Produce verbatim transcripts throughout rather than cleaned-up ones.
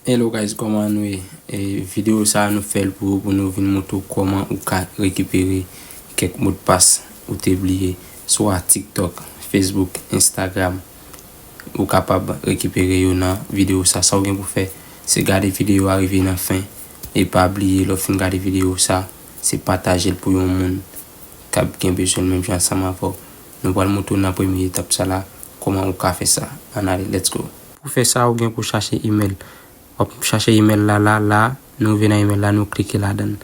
Hello guys, kòman nou ye? E, videyo sa a nou fè l pou, pou nou vin montre w kòman ou ka rekipere kèk modpas ou te bliye, swa TikTok, Facebook, Instagram. Ou kapab rekipere yo nan videyo sa. Sa w gen pou fè, se gade videyo a rive nan fen. E pa bliye, lè w fin gade videyo sa, se pataje l pou yon moun k ap gen bezwen l menm jan ansanm avè w. Nou pral montre w nan premye etap sa la, kòman ou ka fè sa. Ann ale, let's go. Pou fè sa, ou gen pou chache email. W ap chache email la, la, la, nou rive nan email la, nou klike ladan l.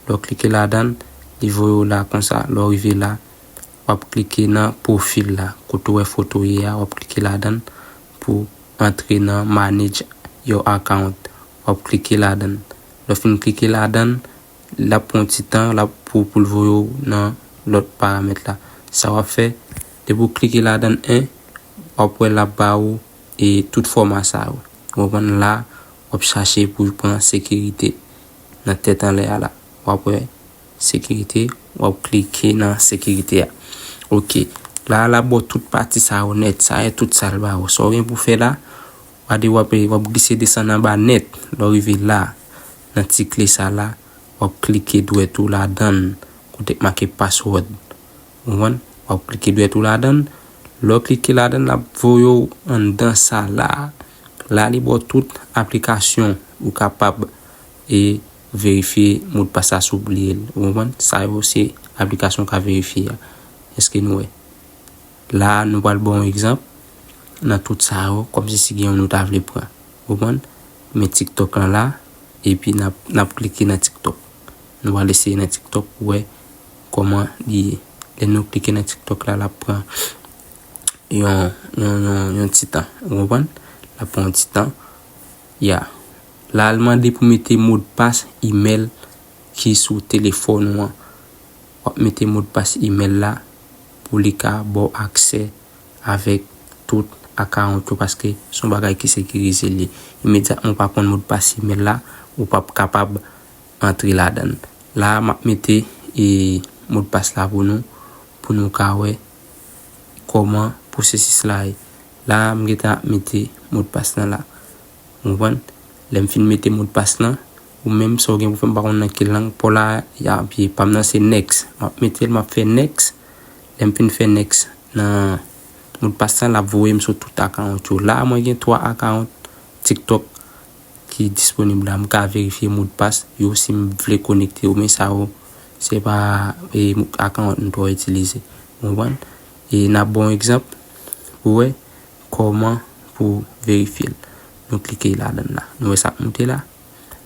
Lè w klike ladan l, li voye w la konsa. Lè w rive la, w ap klike nan pwofil la. Kote w wè foto ye a, w ap klike ladan l pou antre nan manage your account. W ap klike ladan l. Lè w fin klike ladan l, l ap pran yon ti tan, l ap pou, pou l voye w nan lòt paramèt la. Sa w ap fè, depi w klike ladan l, en, w ap wè l ap ba ou, e, tout fòma sa yo. Ou konprann la, w ap chache pou pran sekirite nan tèt anlè a la. W ap wè sekirite, w ap klike nan sekirite a. Oke, la, l ap ba w tout pati sa yo nèt, sa e tout sa l ba ou. Sa w gen pou fè la, w ap, w ap glise desann anba nèt, lè w rive la, nan ti kle sa la, w ap klike dwèt ou ladan l, kote k make password. Ou konprann? W ap klike dwèt ou ladan l. Lè w klike ladan l, l ap voye w anndan sa la. La, li ba w tout aplikasyon ou kapab, e, verifye modpas la si w bliye l. Ou konprann? Sa yo se aplikasyon w ka verifye a. Èske nou wè? La, nou pral ba w yon egzanp nan tout sa yo, kòmsi si gen youn nou ta vle pran. Ou konprann? Men TikTok lan la, epi n ap, n ap klike nan TikTok. Nou pral eseye nan TikTok pou wè kòman li ye. Lè nou klike nan TikTok la, l ap pran yon, yon, yon, yon ti tan. Ou konprann? L ap pran yon ti tan. Ya. La, l mande pou mete modpas email ki sou telefòn ou an. W ap mete modpas email la pou li ka ba w aksè avèk tout akawont ou, paske se yon bagay ki sekirize l ye. Imedyatman w pa konn modpas email la, ou p ap kapab antre ladan l. La, m ap mete, e, modpas la pou nou, pou nou ka wè kòman pwosesis la ye. La, m gentan ap mete modpas lan la. Ou konprann? Lè m fin mete modpas lan, ou menm sa w gen pou fè, m pa konn nan ki lang pa w la, ya, epi pa m nan se next. M ap mete l, m ap fè next. Lè m fin fè next nan modpas lan, l ap voye m sou tout akawont yo. La, mwen gen twa akawont TikTok ki disponib la. M ka verifye modpas yo si m vle konekte yo, men sa yo, se pa, e, akawont m twò itilize. Ou konprann? E n ap ba w yon egzanp pou wè kòman pou verifye l. Nou klike ladan l la. Nou wè sa k moute la?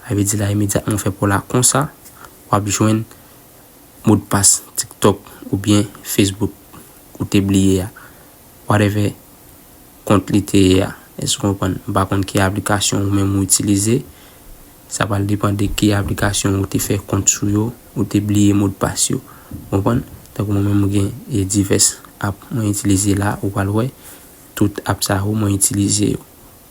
Sa vle di la, imedyatman w fè pa w la konsa, w ap jwenn modpas TikTok oubyen Facebook ou te bliye a. Whatever kont li te ye a. Èske w konprann? M pa konn ki aplikasyon ou menm ou itilize. Sa pral depann de ki aplikasyon ou te fè kont sou yo, ou te bliye modpas yo. Ou konprann? Tankou mwen menm, mwen gen, e, divès app mwen itilize la, ou pral wè tout app sa yo mwen itilize yo.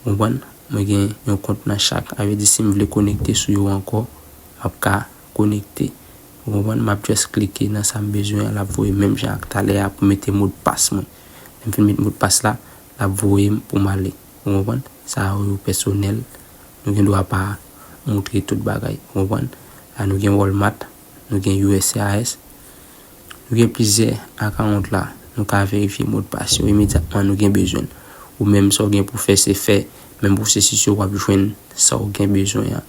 Ou konprann? Mwen gen yon kont nan chak. Sa vle di si m vle konekte sou yo ankò, m ap ka konekte. Ou konprann? M ap just klike nan sa m bezwen an, l ap voye menm jan ak talè a pou mete modpas mwen. Lè m fin met modpas la, l ap voye m pou m ale. Ou konprann? Sa yo, yo pèsonèl. Nou gen dwa pa montre tout bagay. Ou konprann? La nou gen Walmart, nou gen U S C I S. Nou gen plizyè akawont la. Nou ka verifye modpas yo imedyatman nou gen bezwen l. Ou menm sa w gen pou fè se fè menm pwosesis yo, w ap jwenn sa w gen bezwen an.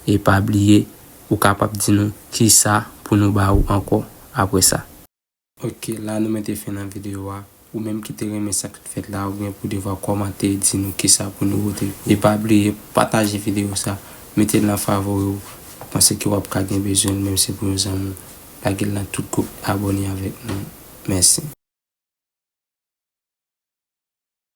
E pa bliye, ou kapab di nou kisa pou nou ba ou ankò apre sa. Ok, la nou mete fen nan videyo a. Ou menm ki te renmen sa k t fèt la, ou gen pou devwa kòmante, di nou kisa pou nou vote. E pa bliye pataje videyo sa, mete l nan favori w, ou panse ke w ap ka gen bezwen l, menm si pou yon zanmi w. Lage l nan tout gwoup, abòne avèk nou. Mèsi.